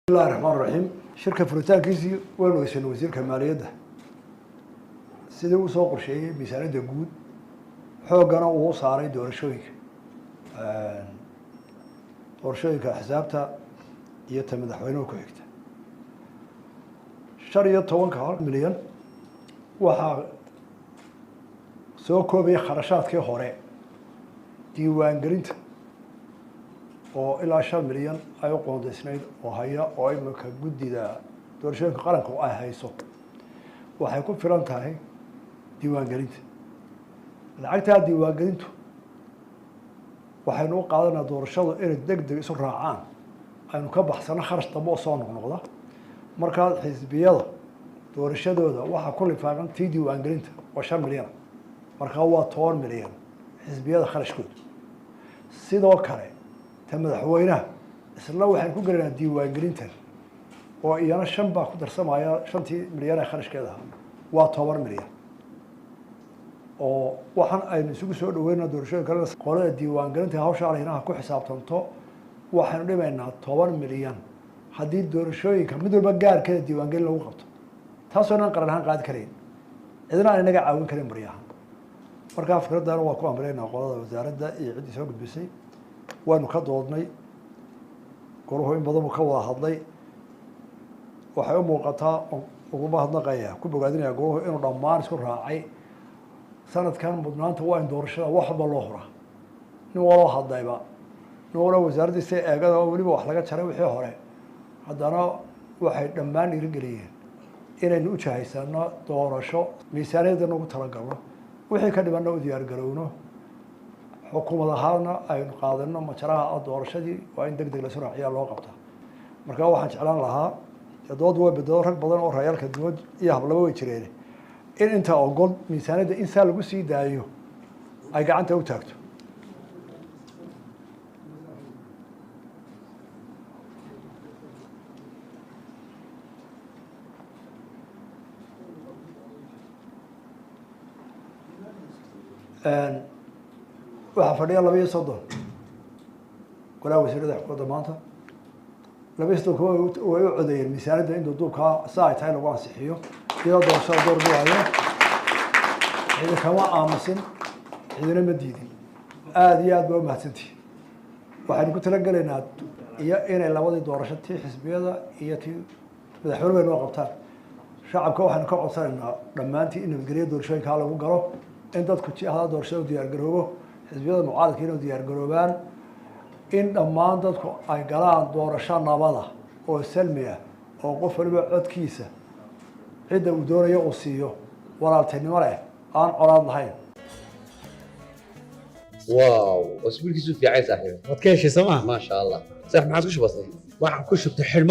Bismillahi raxmaan raxiim. Shirka furitaankiisii waanu ogeysanay wasiirka maaliyadda sidii uu soo qorsheeyey miisaaniyadda guud, xooggana uu saaray doorashooyinka xisaabta iyo ta madaxweynuhu ku xigta. 15-ka milyan waxaa soo koobaya kharashaadkii hore diiwaangelinta oo ilaa 5 milyan ay u qoondaysnayd oo haya oo imika guddida doorashooyinka qaranku ay hayso. Waxay ku filan tahay diiwaangelinta. Lacagtaa diiwaangelintu waxaynu u qaadanaa doorashadu inay deg deg isu raacaan, aynu ka baxsano kharash dambe oo soo noqnoqda. Markaa xisbiyada doorashadooda waxaa ku lifaaqan tii diiwaangelinta oo 5 milyan, markaa waa 10 milyan xisbiyada kharashkooda. Sidoo kale ta madaxweynaha isla waxaynu ku gelaynaa diiwaangelintan oo iyana shan baa ku darsamaya 5-tii milyan ee kharashkeeda ahaa, waa 10 milyan. Oo waxaan aynu isugu soo dhaweynaa doorashooyin kale, qolada diiwaangelinta hawsha alihinaha ku xisaabtanto, waxaynu dhimaynaa 10 milyan haddii doorashooyinka mid walba gaarkeeda diiwaangelin lagu qabto, taasoo inaan qaran ahaan qaadi karayn, cidna aan inaga caawin karin baryahan. Markaa fikradana waa ku amrineynaa qolada wasaaradda iyo ciddii soo gudbisay. Waanu ka doodnay, goruhu in badan buu ka wada hadlay. Waxay u muuqataa, uguma hadnaqaya, ku bogaadinaya goruhu inuu dhammaan isku raacay sanadkan mudnaanta waa in doorashada wax walba loo huraa. Nin waloo hadlayba, nin waloo wasaaraddiisa eegada oo weliba wax laga jaray wixii hore, haddana waxay dhammaan dhiirigeliyeen inaynu u jahaysano doorasho, miisaaniyadda nagu talagalno, wixii ka dhibanna u diyaargarowno, xukuumad ahaana aynu qaadano majaraha ah doorashadii waa in deg deg lasu raaciyaa loo qabtaa. Marka waxaan jeclaan lahaa, dood waa bedelo, rag badan oo rayaalka duwan iyo hablaba way jireen, in inta ogol miisaaniyadda in saa lagu sii daayo ay gacanta u taagto. Waxaa fadhiya 32 golaha wasiirada xukuumadda maanta. 32-ka way u codeeyeen miisaaniyadda in duuduubkaa sa ay tahay lagu ansixiyo iyadoo doorashada door bilayo. Cidi kama aamusin, cidina ma diidin. Aada iyo aad baa umahadsantihi. Waxaynu ku talagelaynaa iyo inay labadii doorasho, tii xisbiyada iyo tii madaxweyne, bay noo qabtaan. Shacabka waxaynu ka codsanaynaa dhammaantii in nabadgelyo doorashooyinkaa lagu galo, in dadku jihada doorashada u diyaargaroobo, xisbiyada mucaaradka inay u diyaargaroobaan, in dhammaan dadku ay galaan doorasho nabada oo salmi ah oo qof waliba codkiisa cidda uu doonayo uu siiyo, walaaltinimo leh, aan colaad lahayn. واو، اسبوعك في عايز صاحبي. Waad ka heshay sooma? ما شاء الله صح، ما عاد وش بصير. Waxaan ku shubtay xidhmo.